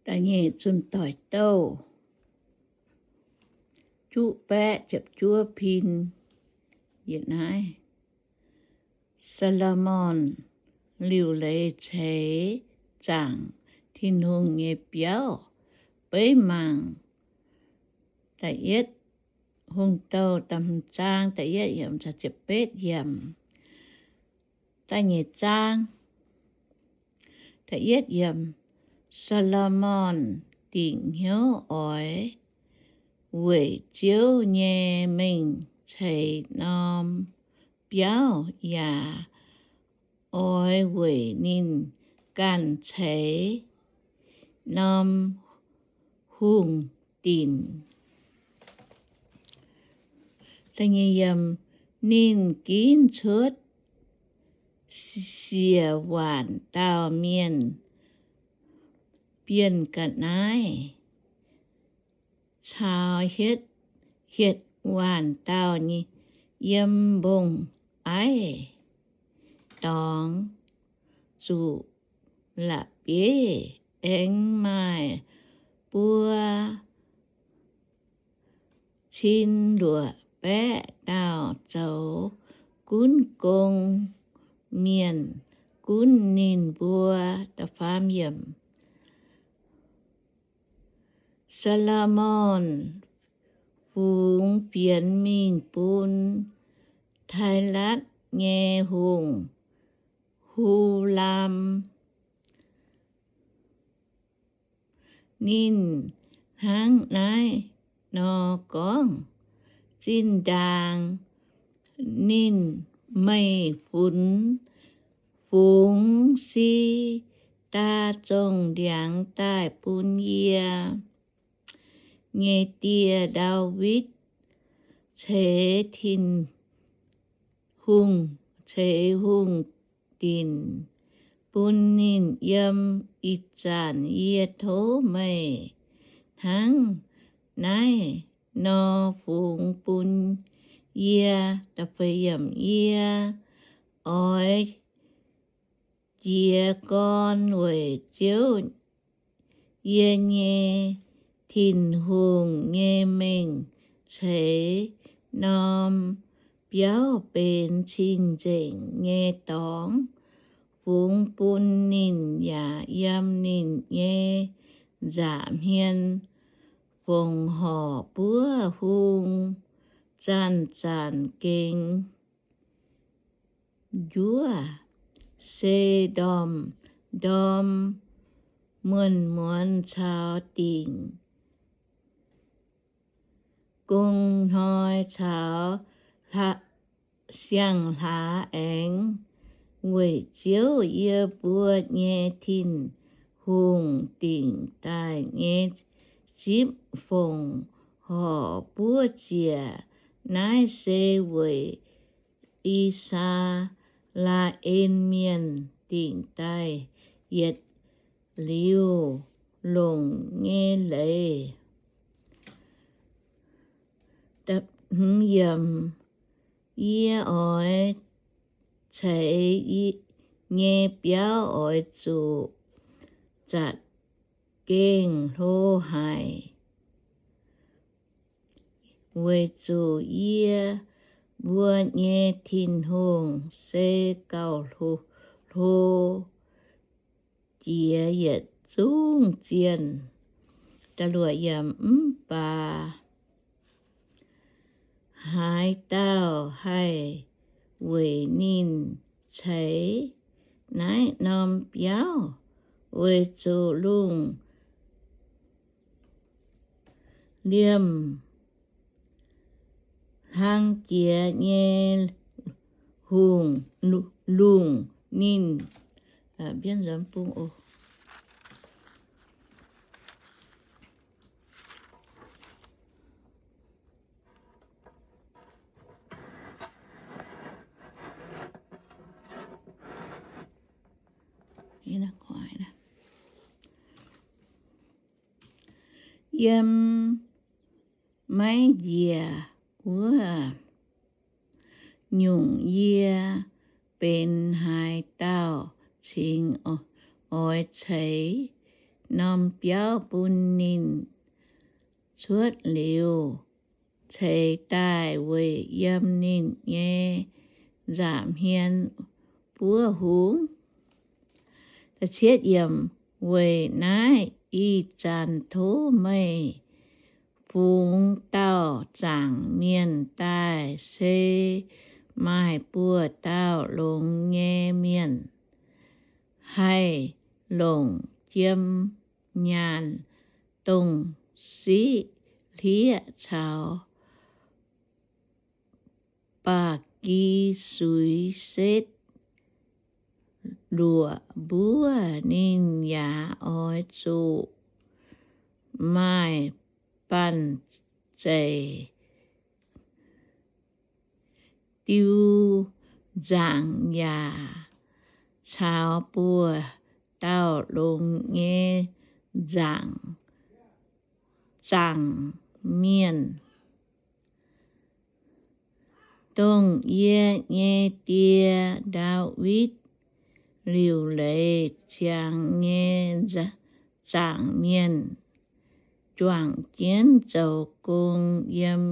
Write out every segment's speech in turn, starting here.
Da'nyeic Zunh Doic Douh juqv baeqv ziepc juov pin yietc naaiv. Saa^lo^morn liuc leiz ceix zaangc Tin-Hungh nyei biauv. Beiv mangc da'yietv Hungh Douh da'hmz zaang da'yietv yiemc caux ziepc betv yiemc. Da'nyeic zaang. Da'yietv yiemc. Saa^lo^morn dingc hnyouv oix weic Ziouv nyei mengh ceix norm biauv yaac oix weic ninh ganh ceix norm hungh dinc. Ninh ginv cuotv siec waanc dauh mienh bienh ga'naaiv caux hietv hietc waanc dauh yiem mbong-aiv dorngx zuqc la'bieiv. Aengx maaih buo cin luoqc baeqv dauh zoux gunv gong mienh gunv ninh mbuo. Saa^lo^morn fungx fienx mingh bun Tailatv nyei hungh, Hulam. Ninh hnangv naaiv nor gorngv, Zinh ndaangc ninh meih funx fungx Si^ndaa Zongh ndiangx daaih bun yie nyei die, Ndaawitv, ceix Tin-Hungh, ceix hungh dinc bun ninh yiem. Ih zanc yie tov meih hnangv naaiv nor fungx bun yie. Yie oix jiez gorn weic Ziouv, yie nyei Tin-Hungh, nyei mengh ceix norm biauv benx cing-nzengc nyei dorngx, fungx bun ninh yaac yiem ninh nyei nza'hmien fongc horc buov hung, zanc-zanc gengx njuov, se ndorm-ndorm muonz muonz caux dingc gong hnoi caux siang-hlaax aengx. Weic Ziouv, yie mbuo nyei Tin-Hungh, dingc daaih nyei zipv fongc horc buov ziec. Naaiv se weic I^saa^laa^en Mienh dingc daaih yietc liuz longc nyei leiz. Yie oix ceix nyei biauv oix zuqc za'gengh hlo haic, weic zuqc yie mbuo nyei Tin-Hungh se gauh hlo jiex yietc zungv zienh. Mv baac haaix dauh haih weic ninh ceix naaiv norm biauv? Weic zuqc lungh liemh hlang jiex nyei hungh lungh ninh yiem maiv njiec wuov nyungc, yie benx haaix dauh cingx oix ceix norm biauv bun ninh cuotv liuz ceix daaih weic yiem ninh nyei nza'hmien buov hungh. Weic naaiv ih zanc tov meih fungx dauh zaangc mienh daaih, se maaih buoz-dauh longx nyei mienh haih longc jiem nyaanh dongh siqv hlieqv caux ba'gi suix setv luoqc mbuov. Ninh yaac oix zuqc maaih banh zeic diu nzaangc yaac caux buoz-dauh longx nyei nzaangc, zaangc mienh, dongh yie nyei die, Ndaawitv, liuc leiz ziangx nyei zaangc mienh, juangc jienv zoux gong yiem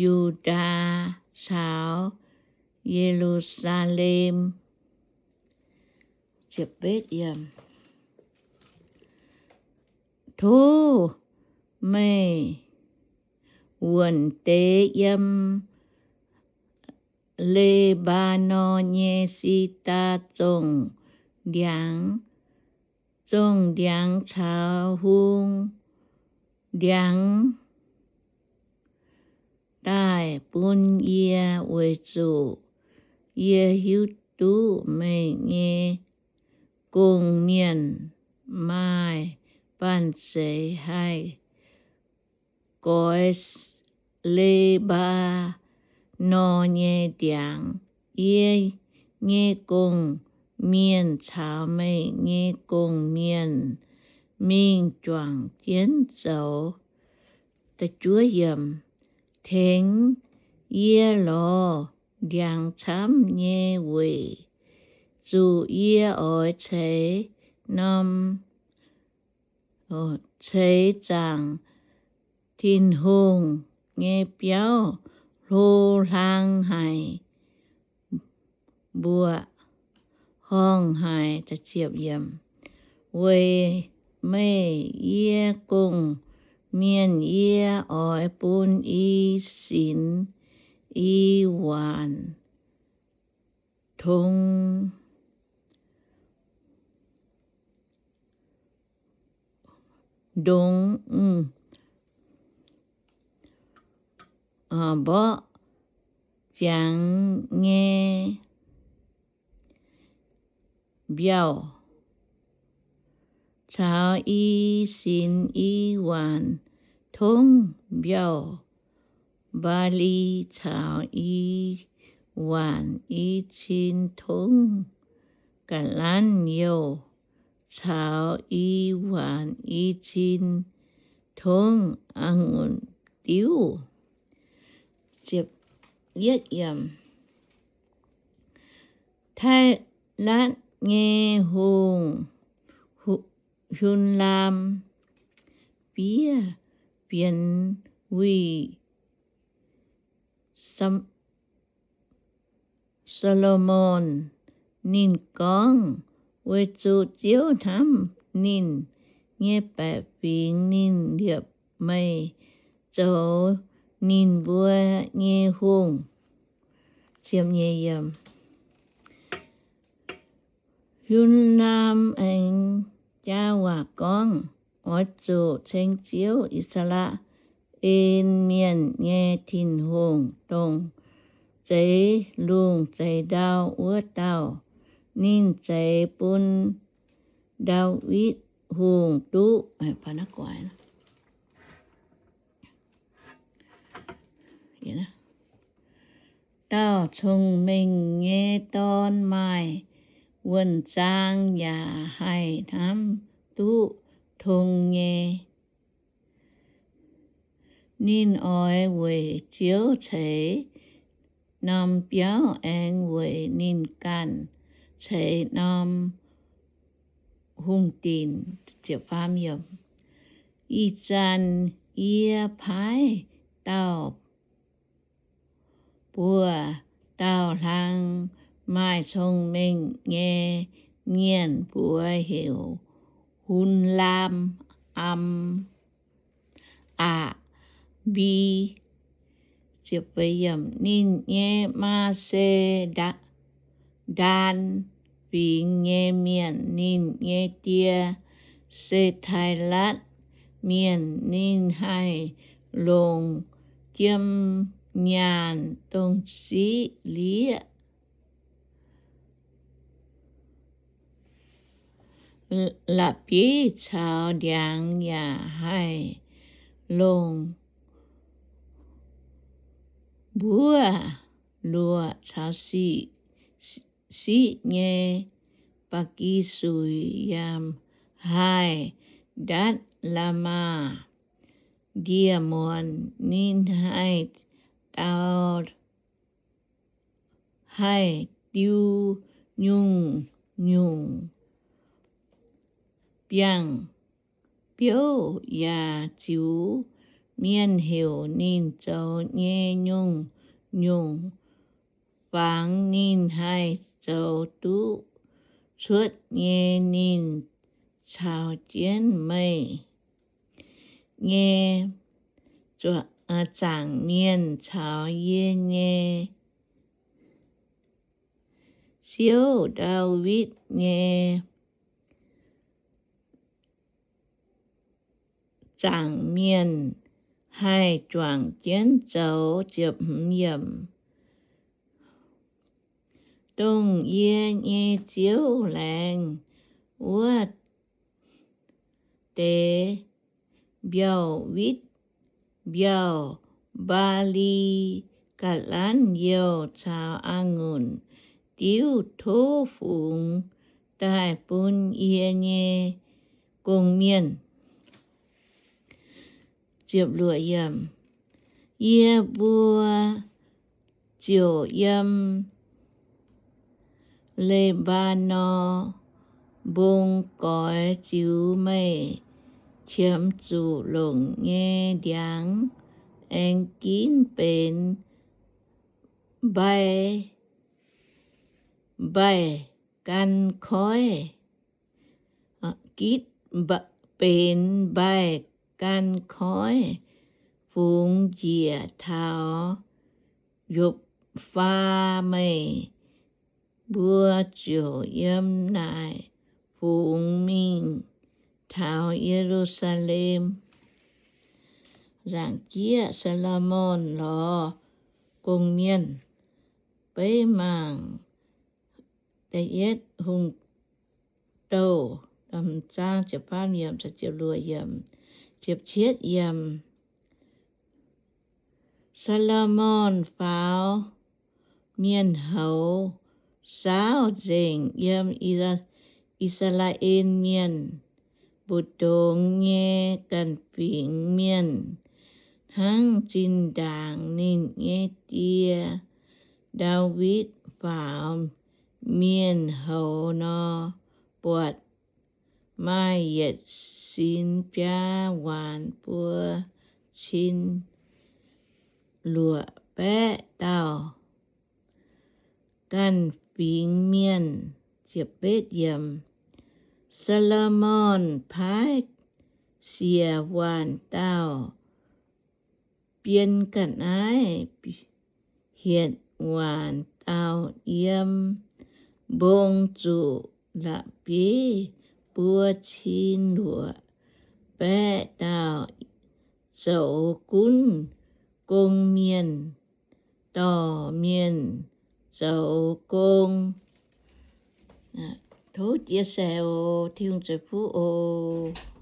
Yu^ndaa caux Ye^lu^saa^lem. Tov meih wuonc deix yiem Le^mbaa^norn nyei si^ndaa zongh ndiangx, zongh ndiangx caux hung ndiangx daaih bun yie, weic zuqc yie hiuv duqv meih nyei gong-mienh maaih banh zeic haih goix Le^mbaa^norn nyei ndiangx. Yie nyei gong-mienh caux meih nyei gong-mienh mingh juangc jienv zoux. Tengx yie lorz ndiangx camv nyei weic zuqc yie oix ceix norm, ceix zaangc Tin-Hungh nyei biauv hlo hlang haic, mbuoqc horngh haic. Weic meih yie gong-mienh yie oix bun i sinx i waanc tong ndongx mborqv ziangx nyei mbiauh, caux i sinx i waanc tongv mbiauh, mbaa-li caux i waanc i cin tongv ga'lanv youh, caux i waanc i cin tongv a'ngunc diuv. Taalatv nyei hungh, Hun^laam, fiev fienx wuic Saa^lo^morn. Ninh gorngv, Weic zuqc Ziouv hnamv ninh nyei baeqc fingx, ninh liepc meih zoux ninh mbuo nyei hungh. Hun^laam aengx jaa waac gorngv, Oix zuqc ceng Ziouv, I^saa^laa^en Mienh nyei Tin-Hungh, dongh zeix lungh zeix ndau wuov dauh. Ninh zeix bun Ndaawitv Hungh duqv dauh cong-mengh nyei dorn, maaih wuonh zaang, yaac haih hnamv duqv tong nyei. Ninh oix weic Ziouv ceix norm biauv, aengx weic ninh ganh ceix norm hungh dinc. Ih zanc yie paaiv dauh buoz dauh hlang maaih cong-mengh nyei mienh, mbuox heuc Hun^laam, Am, Aqbi. Ninh nyei maa se Nda- Ndaan Fingx nyei mienh. Ninh nyei die se Tailatv Mienh. Ninh haih longc jiem nyaanh dongh siqv lieqv, la'bieiv caux ndiangx, yaac haih longc mbuov luoqc caux siqv nyei ba'gi suic, yaac haih ndatv la'maah ndie-muonz. Ninh haih dau haih diu nyungc-nyungc biangh biouv yaac ziux mienh heuc ninh zoux nyei nyungc-nyungc fangx. Ninh haih zoux duqv cuotv nyei. Ninh caux jienv meih nyei zaangc mienh caux yie nyei ziouv, Ndaawitv nyei zaangc mienh, haih juangc jienv zoux. Dongh yie nyei ziouv laengz wuov deix mbiauh witv, mbiauh mbaali, ga'lanv youh caux a'ngunc diuv, tov fungx daaih bun yie nyei gong-mienh. Yie mbuo ziouc yiem Le^mbaa^norn Mbong goix ziux meih qiemx zuqc longc nyei ndiangx, aengx ginv benx mbaih, mbaih gan koiv, gitv benx mbaih gan koiv fungx njiec taux Yopv^faa. Meih mbuo ziouc yiem naaic fungx mingh taux Ye^lu^saa^lem. Nzaangc jieqv, Saa^lo^morn Lorz Gong-Mienh. Beiv mangc Da'yietv Hungh Douh, Saa^lo^morn faaux mienh houz, saauv nzengc yiem I^saa^laa^en Mienh mbu'ndongx nyei ganh fingx mienh, hnangv zinh ndaangc ninh nyei die, Ndaawitv, faaux mienh houz nor, buatc maaih yietc sinx biaa waanc buo cin luoqc baeqv dauh ganh fingx mienh. Saa^lo^morn paaiv siec waanc dauh, bien ga'naaiv hietc waanc dauh, yiem mbong zuqc la'bieiv buo cin luoqc baeqv dauh, zoux gunv gong-mienh, dorh mienh zoux gong. Tov chia sẻ oc. Tin-Hungh ceix fuqv oc.